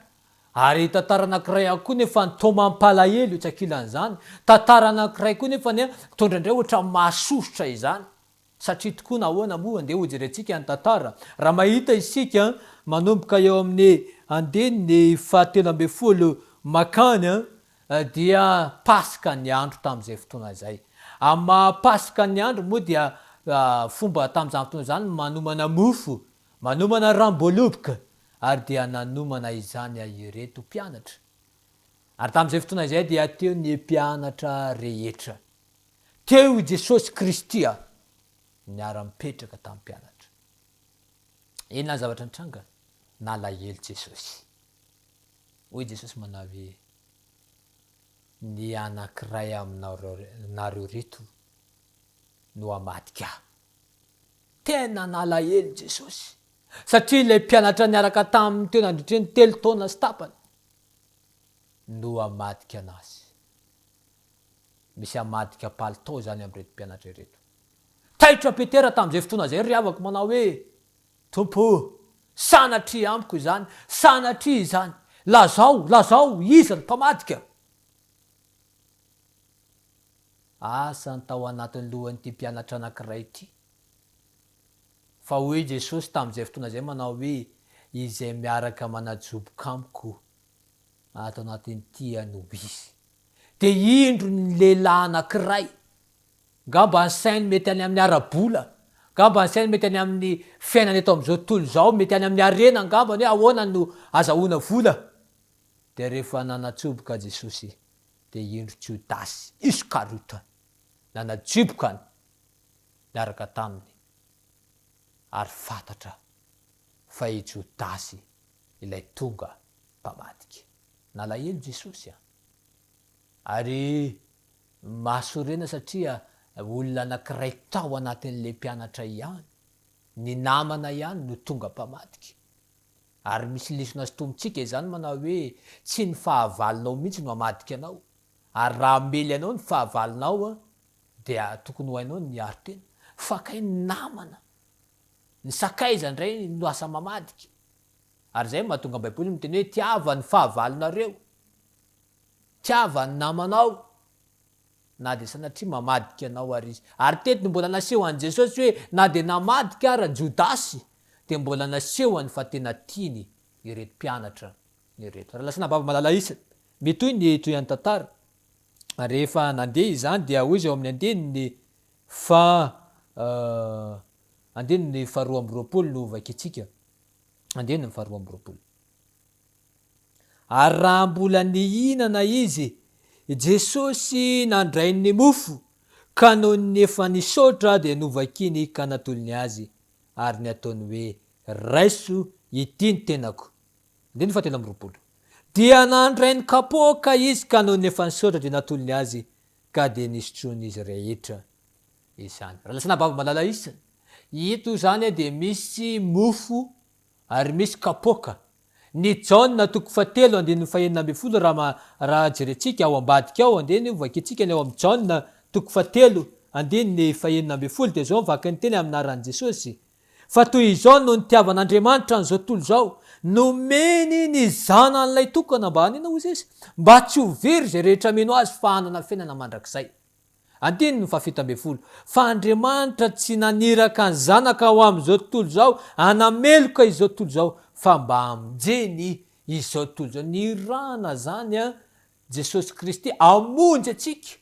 Ary tantara anankiray ihany koa nefa ny toa mampalahelo etsy ankilan'izany, tantara anankiray koa nefa ny toa indraindray ohatran'ny mahasosotra izany. Satria tokoa nahoana moa? Andeha hojerentsika ny tantara. Raha mahita isika manomboka eo amin'ny andininy fahatelo ambin'ny folo makany dia Paska ny andro tamin'izay fotoana izay. Amin'ny maha Paska ny andro moa dia fomba tamin'izany fotoana izany ny manomana mofo, manomana ranom-boaloboka Ary dia nanomana izany ireto mpianatra. Ary tamin'izay fotoana izay dia teo ny mpianatra rehetra. Teo i Jesosy Kristy niara-nipetraka tamin'ny mpianatra. Inona ny zavatra nitranga? Nalahelo Jesosy. Hoy Jesosy manao hoe, Ny anankiray aminareo ireto no hamadika Ahy. Tena nalahelo Jesosy. Satria ilay mpianatra niaraka taminy teo nandritry ny telo taona sy tapany no hamadika anazy. Misy hamadika palitao izany amin'ireto mpianatra ireto. Taitra Petera tamin'izay fotoana izay ry havako manao hoe, Tompo o, sanatria amiko izany, sanatria izany, lazao, lazao, iza no mpamadika? Asa ny tao anatin'ny lohan'ity mpianatra anankiray ity. Fa hoy Jesosy tamin'izay fotoana izay manao hoe, Izay miaraka manajoboka amiko ato anatin'ity no izy. Dia indro ny lehilahy anankiray, ngamba ny sainy mety any amin'ny ara-bola, ngamba ny sainy mety any amin'ny fiainana eto amin'izao tontolo izao, mety any amin'ny harena angambany hoe ahoana no azahoana vola. Dia rehefa nanatsoboka Jesosy, dia indro Jodasy Iskariota nanajoboka any niaraka taminy, ary fantatra fa i Jodasy ilay tonga mpamadika. Nalahelo Jesosy an! Ary mahasorena satria olona anankiray tao anatin'ilay mpianatra ihany, ny namana ihany no tonga mpamadika. Ary misy lesona sintomintsika izany manao hoe tsy ny fahavalonao mihitsy no hamadika anao, ary raha hamely anao ny fahavalonao an! Dia tokony ho hainao ny miaro tena. Fa kay ny namana, ny sakaiza indray no asa mamadika. Ary izay no mahatonga ny Baiboly miteny hoe tiava ny fahavalonareo, tiava ny namanao, na dia sanatria mamadika anao ary izy. Ary teto no mbola naseho an'i Jesosy hoe na dia namadika ara Jodasy dia mbola nasehony fa tena tiany ireto mpianatra ireto. Raha lasa nababo malala isa, mitohy ny tohian'ny tantara. Rehefa nandeha izany dia hoy izy ao amin'ny andininy faha andininy faharoa 22 no vakintsika. Andininy faharoa 22. Ary raha mbola nihinana izy, Jesosy nandray ny mofo, ka nony efa nisaotra dia novakiny ka natolony azy, ary ny ataony hoe, Raiso ity ny tenako. Andininy fahatelo 23. Dia nandray ny kapoaka izy ka nony efa nisaotra dia natolony azy, ka dia nisotroin'izy rehetra izany. Raha lasa nababo malala isany, ito izany dia misy mofo ary misy kapoaka. Ny Jaona toko fahatelo andininy fahenina 16 raha raha jerentsika ao ambadika ao, andeha anie hovakintsika ny ao amin'ny Jaona toko fahatelo andininy fahenina 16 dia izao ny vakin'ny teny amin'ny anaran'i Jesosy, Fa toy izao no nitiavan'Andriamanitra an'izao tontolo izao, nomeny ny Zanany ilay tokana mba hanina hoy Izy, mba tsy ho very izay rehetra mino Azy fa hanana fiainana mandrakizay. Andininy faha 17, Fa Andriamanitra tsy naniraka ny Zanaka ho amin'izao tontolo izao hanameloka izao tontolo izao, fa mba hamonjeny izao tontolo izao. Nirahana izany Jesosy Kristy hamonjy antsika,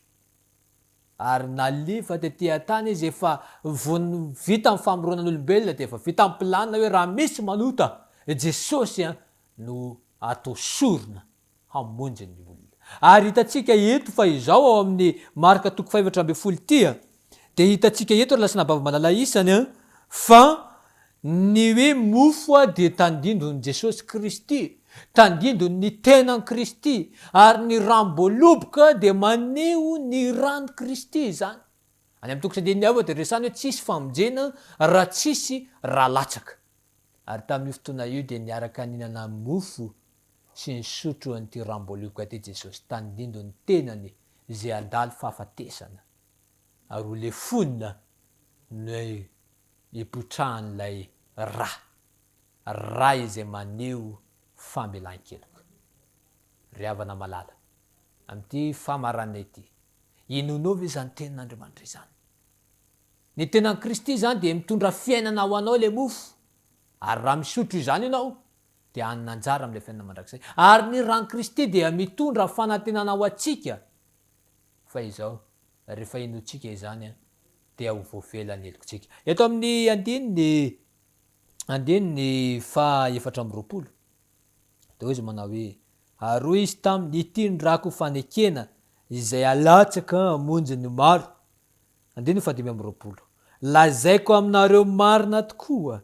ary nalefa tety an-tany Izy, efa vao vita ny famoronana olombelona dia efa vita ny planina hoe raha misy manota, Jesosy no atao sorona. hamonjy ny olona. Ary hitantsika eto fa izao ao amin'ny Marka toko faha-14 ity dia hitantsika eto ry lasinabavy malala isany fa ny hoe mofo dia tandindon'i Jesosy Kristy, tandindon'ny tenan'i Kristy, ary ny ranom-boaloboka dia maneho ny ran'i Kristy izany. Any amin'ny toko sy andininy hafa dia resahina hoe tsisy famonjena raha tsisy ra latsaka. Ary tamin'io fotoana io dia niaraka nihinana mofo sy nisotro an'ity ram-boaloboka ity Jesosy, tandindon'ny tenany izay handalo fahafatesana, ary ho lefonina no hipotrahan'ilay ra, ra izay maneho famelan-keloka. Ry havana malala, amin'ity famaranana ity, inoanao ve izany tenin'Andriamanitra izany? Ny tenan'i Kristy izany dia mitondra fiainana ho anao ilay mofo, ary raha misotro izany ianao, dia hanana anjara amin'ilay fiainana mandrakizay. Ary ny ran'i Kristy dia mitondra fanantenana ho antsika fa izao, rehefa inoantsika izany dia ho voavela ny helokintsika. Eto amin'ny andininy andininy faha 24 dia hoy izy manao hoe, Ary hoy izy taminy, Ity ny rako fanekena izay alatsaka hamonjy ny maro. Andininy faha 25. Lazaiko aminareo marina tokoa,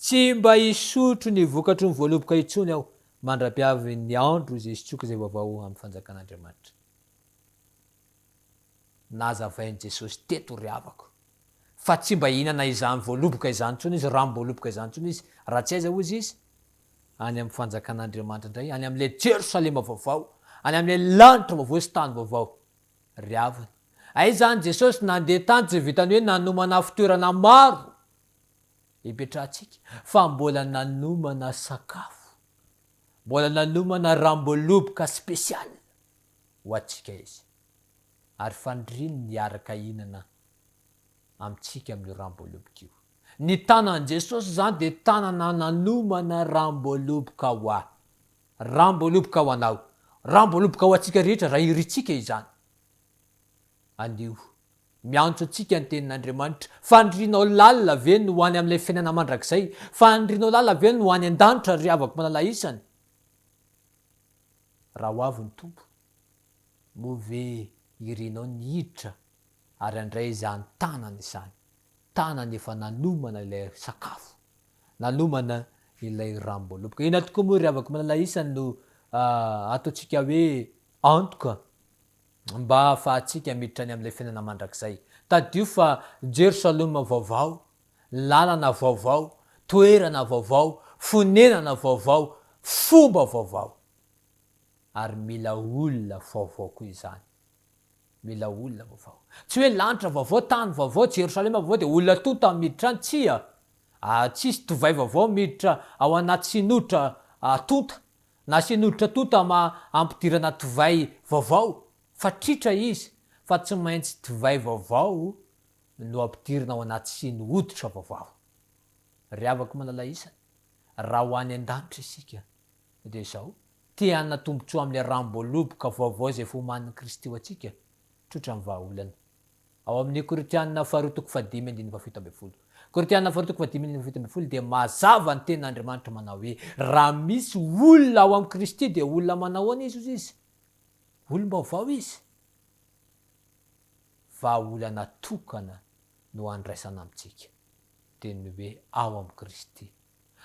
Tsy mba hisotro ny vokatry ny voaloboka intsony aho, mandra-piavy ny andro izay hisotroako izay vaovao amin'ny fanjakan'Andriamanitra. Nazavain'i Jesosy teto ry havako, fa tsy mba hihinana izany voaloboka izany intsony izy, ranom-boaloboka izany intsony izy, raha tsy aiza hozy izy? Any amin'ny fanjakan'Andriamanitra indray, any amin'ilay Jerosalema vaovao, any amin'ilay lanitra vaovao sy tany vaovao. Ry havana, aiza any Jesosy nandeha tany tsy vitan'ny hoe nanomana fitoerana maro, Ipetrahantsika fa mbola nanomana sakafo, mbola nanomana ramboaloboka spécial ho antsika izy. Ary faniriany ny hiaraka hihinana amintsika amin'io ramboaloboka io. Ny tanan'i Jesosy izany dia tanana nanomana ramboaloboka ho ahy, ramboaloboka ho anao, ramboaloboka ho antsika rehetra raha irintsika izany. Anio. Miantso antsika ny Tenin'Andriamanitra. Fanirianao lalina ve ny ho any amin'ilay fiainana mandrakizay? Fanirianao lalina ve ny ho any an-danitra, ry havako malala isany? Raha ho avy ny Tompo, moa ve irinao ny hiditra ary handray izany tanana izany, tanana efa nanomana ilay sakafo, nanomana ilay ranom-boaloboka? Inona tokoa moa, ry havako malala isany, no ataontsika hoe antoka mba hahafahantsika miditra any amin'ilay fiainana mandrakizay. Tadidio fa Jerosalema vaovao, lalana vaovao, toerana vaovao, fonenana vaovao, fomba vaovao. Ary mila olona vaovao koa izany. Mila olona vaovao. Tsy hoe lanitra vaovao, tany vaovao, Jerosalema vaovao dia olona tonta miditra any, tsia. Tsisy divay vaovao miditra ao anaty sinotra tonta, na sinotra tonta ma ampidirana divay vaovao, fa tritra izy fa tsy maintsy divay vaovao no ampidirina ao anaty siny hoditra vaovao. Ry havako malala isany, raha ho any an-danitra isika dia izao, te hanana tombontsoa amin'ilay ranom-boaloboka vaovao izay efa omanin'i Kristy ho antsika, tsotra ny vahaolana. Ao amin'ny Korintiana faharoa toko fahadimy andininy fahafito ambin'ny folo. Korintiana faharoa toko fahadimy andininy fahafito ambin'ny folo dia mazava ny tenin'Andriamanitra manao hoe, raha misy olona ao amin'i Kristy dia olona manao ahoana izy hozy izy? Olom-baovao izy. Vahaolana tokana no andraisana amintsika dia ny hoe ao amin'i Kristy.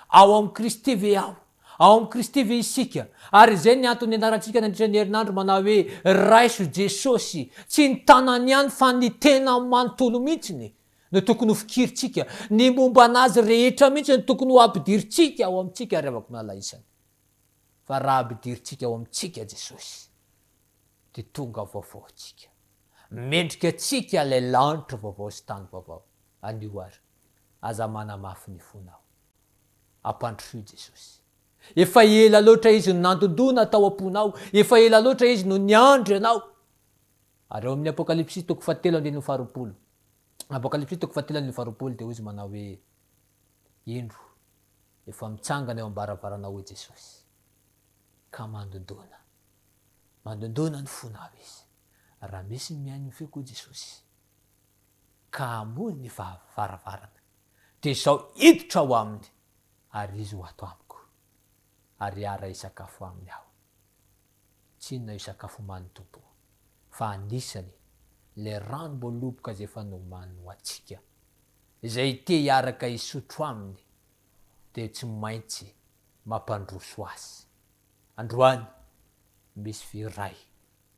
Ao amin'i Kristy ve aho? Ao amin'i Kristy ve isika? Ary izay ny antony nianarantsika nandritra ny herinandro manao hoe raiso Jesosy, tsy ny tanany ihany fa ny tenany manontolo mihitsiny no tokony ho fikirintsika, ny momba an'Azy rehetra mihitsy no tokony ho ampidirintsika ao amintsika ry havako malala isany. Fa raha ampidirintsika ao amintsika Jesosy dia tonga vaovao antsika. Mendrika antsika ilay lanitra vaovao sy tany vaovao. Anio ary. Aza manamafy ny fonao. Ampandrosoy Jesosy. Efa ela loatra Izy no nandondona tao am-ponao. Efa ela loatra Izy no niandry anao. Ary ao amin'ny Apokalypsy toko fahatelo andininy faharoapolo, Apokalypsy toko fahatelo andininy faharoapolo dia hoy Izy manao hoe, Indro, efa mitsangana eo am-baravaranao hoy Jesosy, ka mandondona. Mandondona ny fonao Izy. Raha misy ny mihaino ny feoko hoy Jesosy, ka hamoy ny varavarana, dia izao hiditra ao aminy, ary izy ho ato amiko, ary hiara-hisakafo aminy aho. Tsy inona io sakafo omanin'ny Tompo, fa anisany ilay ranom-boaloboka izay efa nomaniny ho antsika. Izay te hiaraka hisotro aminy dia tsy maintsy mampandroso azy. Androany, misy vy iray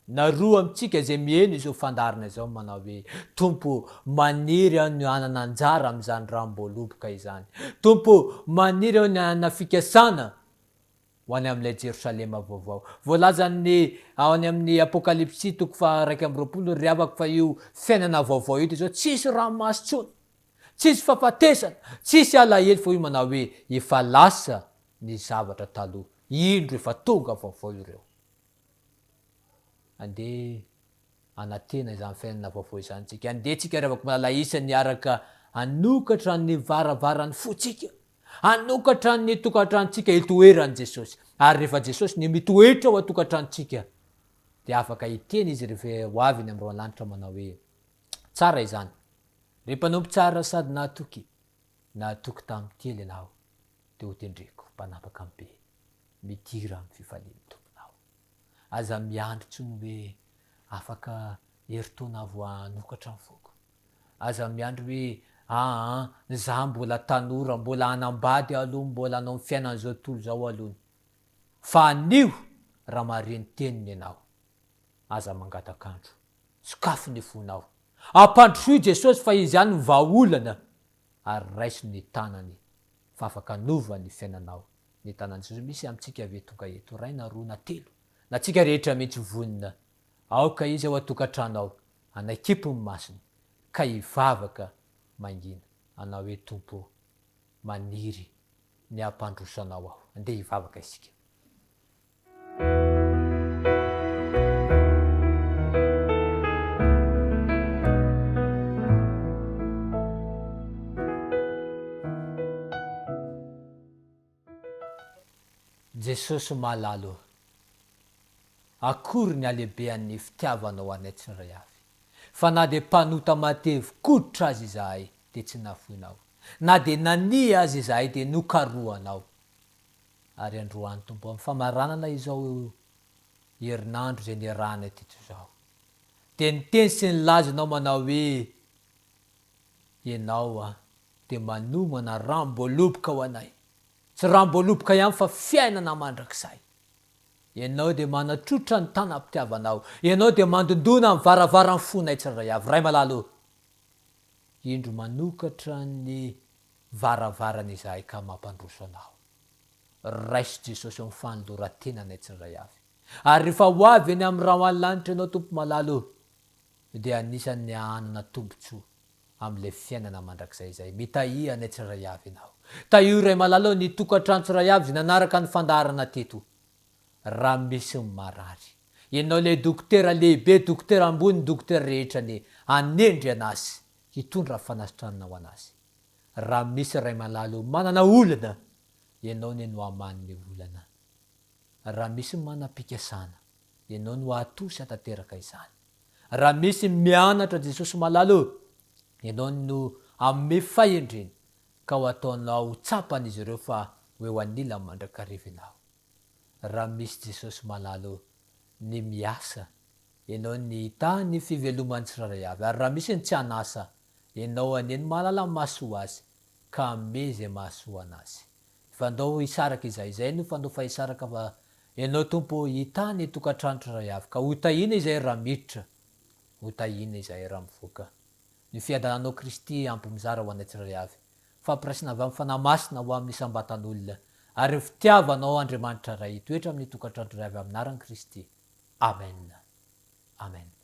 na roa amintsika izay miheno izao fandaharana izao manao hoe, Tompo ô, maniry aho ny hanana anjara amin'izany ranom-boaloboka izany. Tompo ô, maniry aho ny hanana fikasana ho any amin'ilay Jerosalema vaovao. Voalazan'ny ao any amin'ny Apokalypsy toko faha-21 ry havako fa io fiainana vaovao io dia izao, tsisy ranomaso intsony, tsisy fahafatesana, tsisy alahelo fa io manao hoe efa lasa ny zavatra taloha, indro efa tonga vaovao ireo. Andeha hanantena izany fiainana vaovao izany tsika. Andeha tsika ry havako malala isany hiaraka hanokatra ny varavaran'ny fontsika, hanokatra ny tokantranontsika hitoeran'i Jesosy. Ary rehefa Jesosy no mitoetra ao an-tokantranontsika dia afaka hiteny Izy rehefa ho avy eny amin'ny roalanitra manao hoe, Tsara izany, ry mpanompo tsara sady nahatoky, nahatoky tamin'ny kely ianao, dia hotendreko mpanapaka amin'ny be. Midira amin'ny fifalian'ny Tomponao. Aza miandry intsony hoe afaka herintaona aho vao hanokatra ny foko. Aza miandry hoe aa za mbola tanora, mbola hanambady aho aloha, mbola hanao ny fiainan'izao tontolo izao aloha. Fa anio raha mahare ny teniny ianao, aza mangatak'andro. Sokafy ny fonao. Ampandrosoy Jesosy fa Izy ihany no vahaolana ary raiso ny tanany fa afaka hanova ny fiainanao ny tanan'i Jesosy. Misy amintsika ve tonga eto iray na roa na telo na tsika rehetra mihitsy vonona aoka izy ao an-tokantrano ao hanaikipo ny masony ka hivavaka mangina hanao hoe Tompo ô maniry ny hampandroso anao aho. Andeha hivavaka isika. Jesosy malala ô, akory ny halehibean'ny fitiavanao anay tsirairay avy, fa na dia mpanota matevin-koditra aza izahay dia tsy nafoinao, na dia nania aza izahay dia nokarohanao. Ary androany Tompo, amin'ny famaranana izao herinandro izay niarahanay teto izao, dia niteny sy nilaza Ianao manao hoe, Ianao dia manomana ranom-boaloboka ho anay. Tsy ranom-boaloboka ihany fa fiainana mandrakizay. Ianao dia manatrotra ny tanam-pitiavanao. Ianao dia mandondona ny varavaran'ny fonay tsirairay avy. Ray malala ô, indro manokatra ny varavarana izahay ka mampandroso Anao. Raiso Jesosy eo amin'ny fanoloran-tenanay tsirairay avy. Ary rehefa ho avy eny amin'ny rahona lanitra Ianao Tompo malala ô, dia anisan'ny hanana tombontsoa amin'ilay fiainana mandrakizay izay. Mitahia anay tsirairay avy Ianao. Tahio Ray malala ô ny tokantrano tsirairay avy izay nanaraka ny fandaharana teto. Raha misy ny marary. Ianao ilay dokotera lehibe, dokotera ambony ny dokotera rehetra anie hanendry anazy hitondra fanasitranana ho anazy. Raha misy Ray malala ô manana olana, Ianao anie no hamaha ny olana. Raha misy manam-pikasana, Ianao no hahatosy hatanteraka izany. Raha misy mianatra Jesosy malala ô, Ianao no hanome fahendrena ka ho ataonao ho tsapan'izy ireo fa ho eo anilany mandrakariva Ianao. Raha misy Jesosy malala ô, ny miasa, Ianao ny hitahy ny fiveloman'ny tsirairay avy. Ary raha misy ny tsy an'asa, Ianao anie no mahalala ny mahasoa azy ka hanome izay mahasoa anazy. Fandao hisaraka izahay. Izay no fandao fa hisaraka fa Ianao Tompo ô hitahy ny tokantrano tsirairay avy ka ho tahiana izahay raha miditra, ho tahiana izahay raha mivoaka. Ny fiadananao Kristy ampy mizara ho anay tsirairay avy. Fampiraisana avy amin'ny Fanahy Masina ho amin'ny isam-batan'olona ary ny fitiavanao Andriamanitra Ray hitoetra amin'ny tokantrano tsirairay avy amin'ny anaran'i Kristy. Amen. Amen.